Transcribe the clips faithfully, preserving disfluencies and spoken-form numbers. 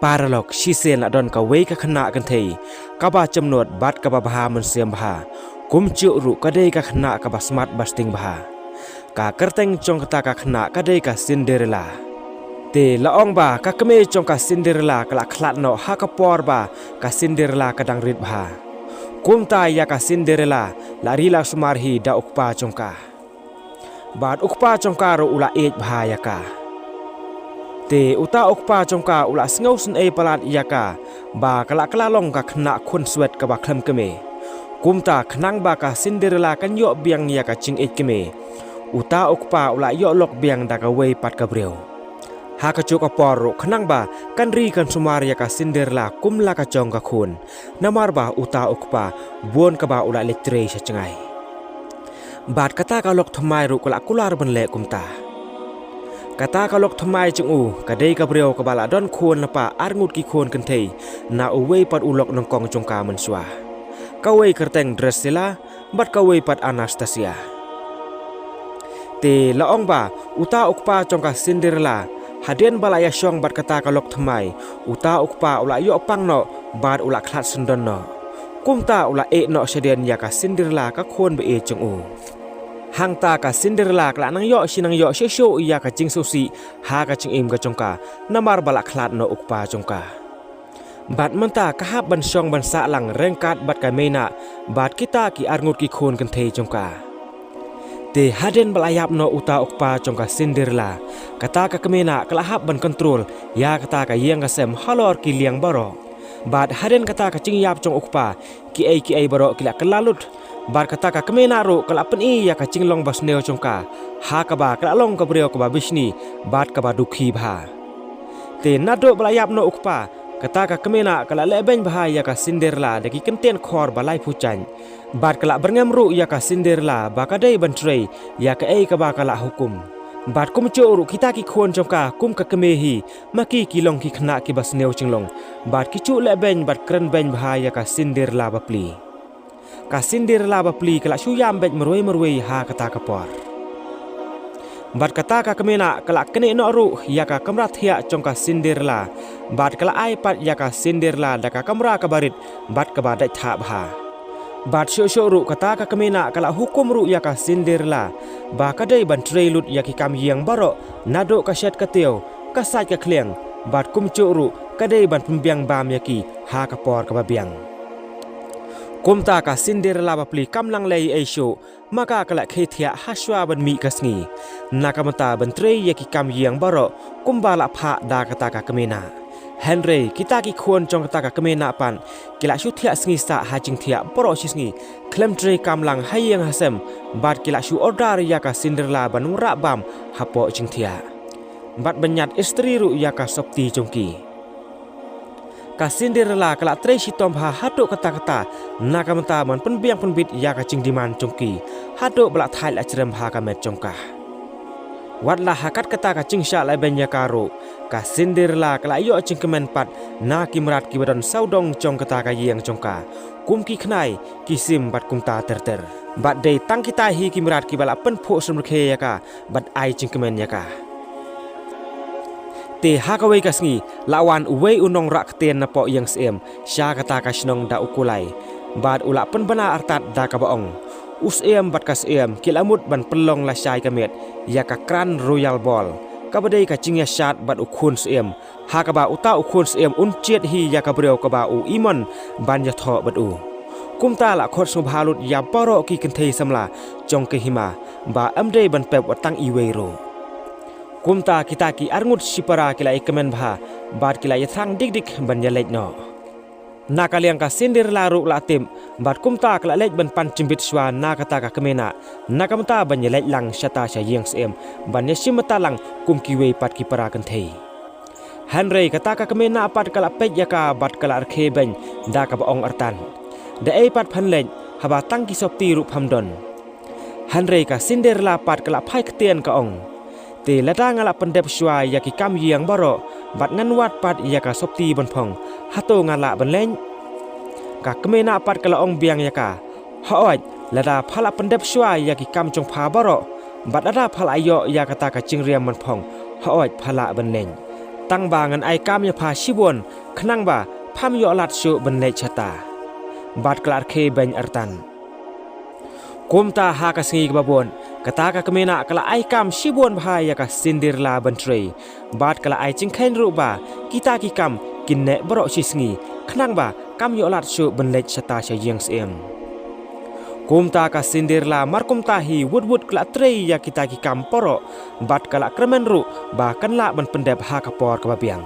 Paralok, shisien la don kawei ka khynnah kynthei kaba jemnud bad kaba bha mynsiem bha. Kumjuh ruh ka dei ka khynnah kaba smat ba sting bha. Ka kyrteng jong kata ka khynnah ka dei ka Cinderella. Te la ong ba ka kmie jong ka Cinderella ka la khlad noh ha ka por ba ka Cinderella ka dang rit bha. Kumta ïa ka Cinderella la ri la sumar hi da u kpa jong ka. Bad u kpa jong ka ruh u la ïeit bha ïa ka. Te uta u kpa jong ka u la sngew synei palat ïa ka ba ka la kylla long ka khynnah khun swet kaba khlem kmie. Kumta khnang ba ka Cinderella kan ïoh biang ïa ka jingïeit kmie, uta u kpa u la ïoh lok biang da kawei pat ka briew. Ha kajuh ka por ruh khnang ba kan ri kan sumar ïa ka Cinderella kum la ka jong ka khun. Namar ba uta u kpa bun kaba u la leit trei sha jngai. Bad kata ka lok thymmai ruh ka la kular ban leh kumta. Kata ka lok thymmai jong u ka dei ka briew kaba la don khun lypa arngut ki khun kynthei na uwei pat u lok nyngkong jong ka mynshuwa. Kawei kyrteng Drusilla bad kawei pat Anastasia. Te la ong ba uta u kpa jong ka Cinderella, hadien ba la ïashong bad kata ka lok thymmai, uta u kpa u la ïoh pang noh bad u la khlad syndon noh. Kumta u la ïeh noh shadien ïa ka Cinderella ka khun ba ïeit jong u. Hangta ka Cinderella ka la nang ïoh shi nang ïoh shuh shuh ïa ka jingsngewsih ha ka jingim ka jong ka, namar ba la khlad noh u kpa jong ka. Bad mynta ka hap ban shong ban sah lang ryngkat bad ka Meinah bad kita ki arngut ki khun kynthei jong ka. Te hadien ba la ïap noh uta u kpa jong ka Cinderella, kata ka Kmenah ka la hap ban kontrol ïa kata ka ïing ka sem halor ki liang baroh. Bad hadien kata ka jingïap jong u kpa, kiei kiei baroh ki la kylla lut. Bad kata ka Kmenah ruh ka la pyni ïa ka jinglong basniew jong ka, ha kaba ka la long ka briew kaba bishni bad kaba dukhi bha. Te naduh ba la ïap noh u kpa, kata ka Kmenah ka la lehbeiñ bha ïa ka Cinderella da ki kyntien khor ba laiphew jaiñ. Bad ka la byrngem ruh ïa ka Cinderella ba ka dei ban trei ïa kaei kaba ka la hukum. Bad kumjuh ruh kita ki khun jong ka kum ka kmie hi, ma ki ki long ki khynnah kiba sniew jinglong. Bad ki ju lehbeiñ bad kren beiñ bha ïa ka Cinderella bapli. Ka Cinderella bapli ka la shu ïam beit marwei marwei ha kata ka por. Bad kata ka Kmenah ka la knieh noh ruh ïa ka kamra thiah jong ka Cinderella. Bad ka la ai pat ïa ka Cinderella da ka kamra kaba rit bad kaba dait thah bha. Bad shuh shuh ruh kata ka Kmenah ka la hukum ruh ïa ka Cinderella ba ka dei ban trei lut ïa ki kam ïing baroh, naduh ka shet ka tiew, ka sait ka khlieng, bad kumjuh ruh ka dei ban pynbiang bam ïa ki ha ka por kaba biang. Kumta ka Cinderella bapli kam lang lei ei shuh, ma ka ka la khie thiah ha shuwa ban mih ka sngi. Na ka bynta ban trei ïa ki kam ïing baroh kumba la phah da kata ka Kmenah. Hynrei kita ki khun jong kata ka Kmenah pat ki la shu thiah sngi sah ha jingthiah baroh shi sngi, khlem trei kam lang ha ïing ha sem, bad ki la shu order ïa ka Cinderella ban wanrah bam hapoh jingthiah, bad ban ñiad istri ruh ïa ka sopti jong ki. Ka Cinderella ka la trei shitom bha haduh katta katta, na ka bynta ban pynbiang pynbit ïa ka jingdemand jong ki, haduh ba la thait la jrem ha ka met jong ka. Wat la ha kat kata ka jingshah lehbeiñ ïa ka ruh, ka Cinderella ka la ïoh jingkmen pat na ki mrad kiba don sawdong jong kata ka ïing jong ka, kum ki khnai, ki sim bad kumta ter ter. Bad dei tang kita hi ki mrad kiba la pynphuh sumrkhie ïa ka bad ai jingkmen ïa ka. Te ha kawei ka sngi, la wan uwei u nongrah ktien napoh ïing syiem sha kata ka shnong da u kulai. Bad u la pynbna artat da kaba ong: U syiem bad ka syiem ki la mut ban pynlong lashai ka miet ïa ka Crown Royal Ball, kaba dei ka jingïashad bad u khun syiem, ha kaba uta u khun syiem un jied hi ïa ka briew kaba u imon ban ïathoh bad u. Kumta la khot sngewbha lut ïa baroh ki kynthei samla jong ka hima, ba ym dei ban pep wat tang iwei ruh. Kumta kita ki arngut shipara ki la ïakmen bha, bad ki la ïathrang dik dik ban ïaleit noh. Na ka liang ka Cinderella ruh la tip, bad kumta ka la leit ban pan jingbit shuwa na kata ka Kmenah, na ka bynta ban ïaleit lang shata sha ïing syiem, ban ïashim bynta lang kum kiwei pat ki para kynthei. Hynrei kata ka Kmenah pat ka la peit ïa ka bad ka la rkhie beiñ da kaba ong artat: Da ei pat phan leit, haba tang ki sopti ruh pham don. Hynrei ka Cinderella pat ka la phai ktien ka ong: Te lada nga la pyndep shuwa ïa ki kam ïing baroh, bad ngan wad pat ïa ka sopti ban phong, hato nga lah ban leit? Ka Kmenah pat ka la ong biang ïa ka: Hooid, lada pha la pyndep shuwa ïa ki kam jong pha baroh, bad lada pha la ïoh ïa kata ka jingriam ban phong, hooid pha lah ban leit. Tang ba ngan ai kam ïa pha shibun, khnang ba pham ïoh lad shuh ban leit shata. Bad ka la rkhie beiñ artat. Kumta ha ka sngi kaba bud, kata ka kmie ka la ai kam shibun bha ïa ka Cinderella ban trei. Bad ka la ai jingkheiñ ruh ba kita ki kam kin neh baroh shi sngi, khnang ba kam ïoh lad shuh ban leit shata sha ïing syiem. Kumta ka Cinderella mar kumta hi wut wut ka la trei ïa kita ki kam baroh, bad ka la kyrmen ruh ba kan lah ban pyndep ha ka por kaba biang.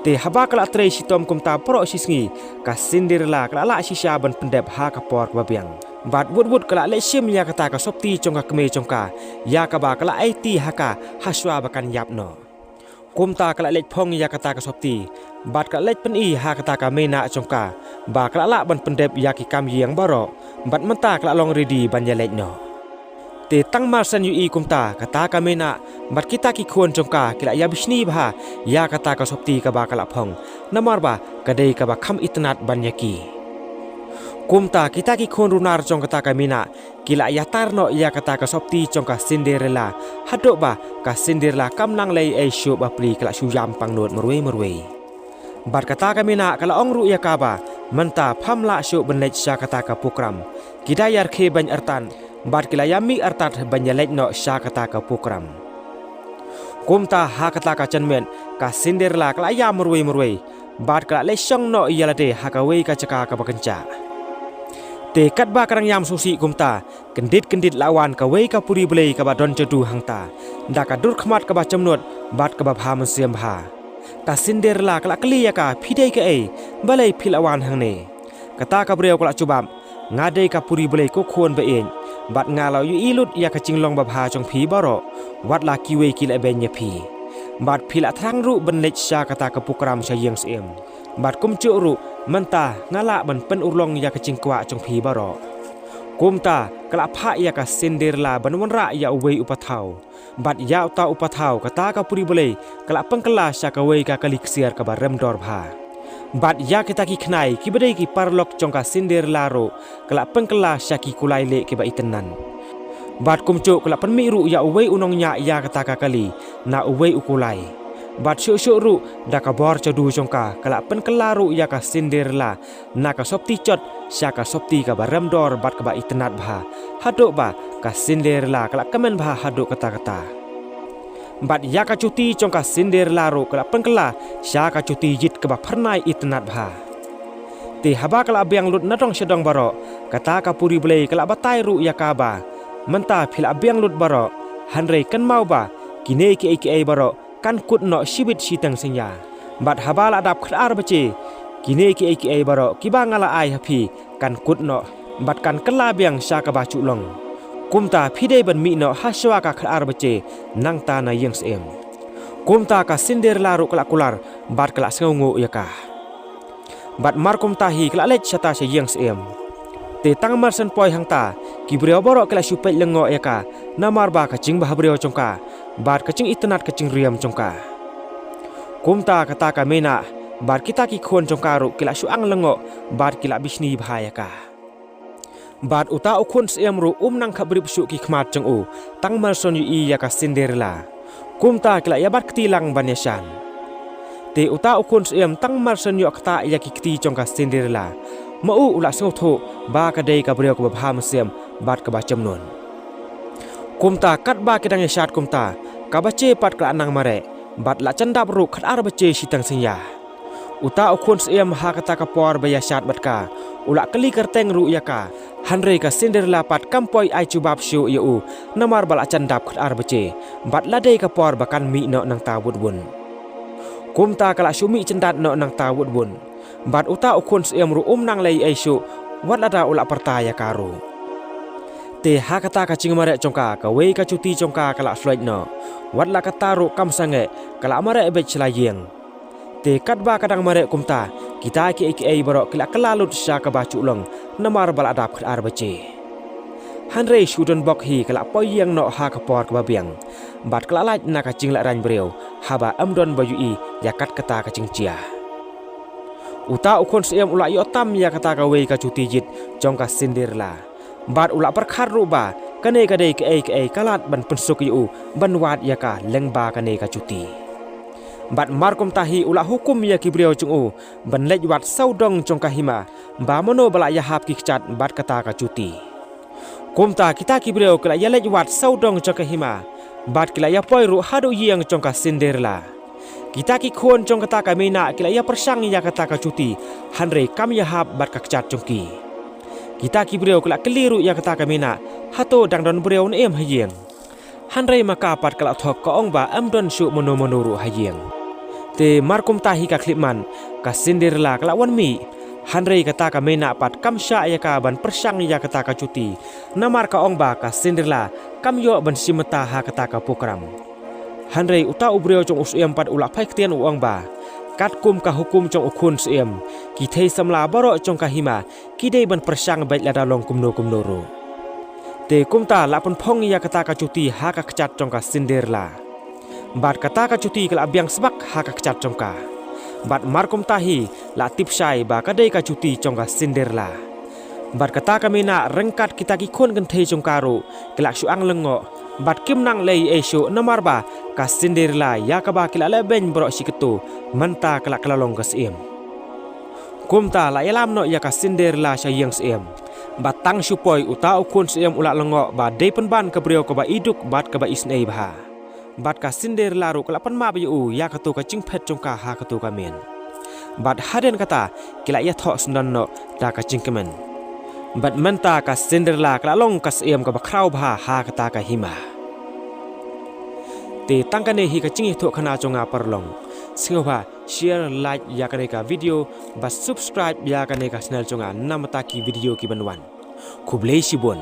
Te haba ka la trei shitom kumta baroh shi sngi, ka Cinderella ka la lah shisha ban pyndep ha ka por kaba biang. Bad wut wut ka la leit shim ïa kata ka sopti jong ka kmie jong ka, ïa kaba ka la aiti ha ka hashwa ba kan ïap noh. Kumta ka la leit phong ïa kata ka sopti, bad ka la leit pyni ha kata ka mei na jong ka ba ka la lah ban pyndep ïa ki kam ïing baroh, bad mynta ka la long ready ban ïaleit noh. Te tang mar shen ïohi kumta, kata ka mei na bad kita ki khun jong ka ki la ïa bishni bha ïa kata ka sopti kaba ka la phong, namar ba ka dei kaba kham itynnad ban ïa ki. Kumta kita ki khun runar jong kata ka mei na ki la ïatar noh ïa kata ka sopti jong ka Cinderella, haduh ba ka Cinderella kam nang leh ei shuh, bapli ka la shu ïam pangnud marwei marwei. Bad kata ka mei na ka la ong ruh ïa ka ba mynta pham lah shuh ban leit sha kata ka program. Ki da ïa rkhie beiñ artat, bad ki la ïa mih artat ban ïaleit noh sha kata ka program. Kumta ha kata ka janmiet, ka Cinderella ka la ïam marwei marwei, bad ka la leit shong noh ïa lade ha kawei ka jaka kaba kynjah. Te katba ka dang ïam sngewsih kumta, kyndit kyndit la wan kawei ka puri blei kaba don jadu hangta, da ka dur khmat kaba jemnud bad kaba bha mynsiem bha. Ka Cinderella ka la kylli ïa ka, phi dei kaei, balei phi la wan hangne? Kata ka briew ka la jubab, nga dei ka puri blei ko khun ba ïeit, bad nga la ïohi lut ïa ka jinglong babha jong phi baroh, wat la kiwei ki lehbeiñ ïa phi. Bad phi la thrang ruh ban leit sha kata ka program sha ïing syiem. Bad kumjuh ruh mynta nga lah ban pynurlong ïa ka jingkwah jong phi baroh. Kumta ka la phah ïa ka Cinderella ban wanrah ïa uwei u pathaw. Bad ïa uta u pathaw kata ka puri blei ka la pynkylla sha kawei ka kali ksiar kaba rem dor bha. Bad ïa kita ki khnai kiba dei ki paralok jong ka Cinderella ruh ka la pynkylla sha ki kulai lieh kiba itynnad. Bad kumjuh ka la pynmih ruh ïa uwei u nongñiah ïa kata ka kali na uwei u kulai. Bad shuh shuh ruh da ka bor jadu jong ka ka la pynkylla ruh ïa ka Cinderella na ka sopti jot sha ka sopti kaba rem dor bad kaba itynnad bha, haduh ba ka Cinderella ka la kmen bha haduh katta katta. Bad ïa ka juti jong ka Cinderella ruh ka la pynkylla sha ka juti jit kaba phyrnai itynnad bha. Te haba ka la biang lut na dong sha dong baroh, kata ka puri blei ka la batai ruh ïa ka ba, mynta phi la biang lut baroh, hynrei kynmaw ba kine kiei kiei baroh kan kut noh shibit shiteng synñia. Bad haba la dap khatar baje, kine kiei kiei baroh kiba nga la ai ha phi kan kut noh bad kan kylla biang sha kaba ju long. Kumta phi dei ban mih noh hashwa ka khatar baje nangta na ïing syiem. Kumta ka Cinderella ruh ka la kular bad ka la sngewnguh ïa ka. Bad mar kumta hi ka la leit shata sha ïing syiem. Te tang mar shen poi hangta, ki briew baroh ki la shu peit lyngngoh ïa ka, namar ba ka jingbhabriew jong ka bad ka jingitynnad ka jingriam jong ka. Kumta kata ka mei na bad kita ki khun jong ka ruh ki la shu ang lyngngoh bad ki la bishni bha ïa ka. Bad uta u khun syiem ruh um nang khapbrip shuh ki khmat jong u tang mar shen ïohi ïa ka Cinderella. Kumta ki la ïa bat kti lang ban ïashad. Te uta u khun syiem tang mar shen ïoh ktah ïa ki kti jong ka Cinderella, ma u u la sngewthuh ba ka dei ka briew kaba bha mynsiem bad kaba jemnud. Kumta katba ki dang ïashad kumta, ka baje pat ka la nang mareh bad la jan dap ruh khatar baje shiteng synñia. Uta u khun syiem ha kata ka por ba ïashad bad ka, u la kylli kyrteng ruh ïa ka, hynrei ka Cinderella pat kam poi ai jubab shuh ïa u, namar ba la jan dap khatar baje bad la dei ka por ba kan mih noh nangta wut wut. Kumta ka la shu mih jyndat noh nangta wut wut. Bad uta u khun syiem ruh um nang leh ei shuh, wat lada u la pyrta ïa ka ruh. Te ha kata ka jingmareh jong ka, kawei ka juti jong ka ka la shloit noh. Wat la kata ruh kam sangeh, ka la mareh beit sha la ïing. Te katba ka dang mareh kumta, kita kiei kiei baroh ki la kylla lut sha kaba ju long, namar ba la dap khatar baje. Hynrei shu don bok hi ka la poi ïing noh ha ka por kaba biang. Bad ka la lait na ka jinglehrain briew, haba ym don ba ïohi ïa kat kata ka jingjia. Uta u khun syiem u la ïoh tam ïa kata kawei ka juti jit jong ka Cinderella. Bad u la pyrkhat ruh ba kane ka dei kaei kaei ka lad ban pynsuk ïa u ban wad ïa ka lyngba kane ka juti. Bad markumta hi u la hukum ïa ki briew jong u ban leit wad sawdong jong ka hima, ba mano ba la ïahap ki kjat bad kata ka juti. Kumta kita ki briew ki la ïaleit wad sawdong jong ka hima, bad ki la ïapoi ruh haduh ïing jong ka Cinderella. Kita ki khun jong kata ka Meinak ki la ïapyrshang ïa kata ka juti, hynrei kam ïahap bad ka kjat jong ki. Kita ki briew ki la kylli ruh ïa kata ka Meinak, hato dang don briew ne em ha ïing. Hynrei ma ka pat ka la thok ka ong ba ym don shuh mano mano ruh ha ïing. Te markumta hi ka khyllipmat, ka Cinderella ka la wan mih. Hynrei kata ka Meinak pat kam shah ïa ka ban pyrshang ïa kata ka juti. Namar ka ong ba ka Cinderella kam ïoh ban shim bynta ha kata ka program. Hynrei uta u briew jong u Syiem pat u la phai ktien u ong ba, katkum ka hukum jong u khun Syiem, ki thei samla baroh jong ka hima ki dei ban pyrshang beit lada long kumno kumno ruh. Te kumta la pynphong ïa kata ka juti ha ka kjat jong ka Cinderella. Bad kata ka juti ka la biang sbak ha ka kjat jong ka. Bad markumta hi la tip shai ba ka dei ka juti jong ka Cinderella. Bad kata ka Meinak ryngkat kita ki khun kynthei jong ka ruh ki la shu ang lyngngoh. Bad kim nang leh ei shuh namar ba ka Cinderella ïa kaba ki la leh beiñ baroh shi katto, mynta ka la kylla long ka Syiem. Kumta la ïalam noh ïa ka Cinderella sha ïing Syiem. Bad tang shu poi uta u khun Syiem u la lyngngoh ba dei pynban ka briew kaba i duk bad kaba isynei bha. Bad ka Cinderella ruh ka la pynmap ïa u ïa kato ka jingphet jong ka ha kato ka miet. Bad hadien kata ki la ïathoh syndon noh da ka jingkmen. Bad mynta ka Cinderella ka la long ka Syiem kaba khraw bha ha kata ka hima. Te tang kane hi ka jingïathuh khana jong nga paralok. Sngewbha share, like ïa kane ka video, bad subscribe ïa kane ka channel jong nga namar kita ki video ki ban wan. Khublei shibun.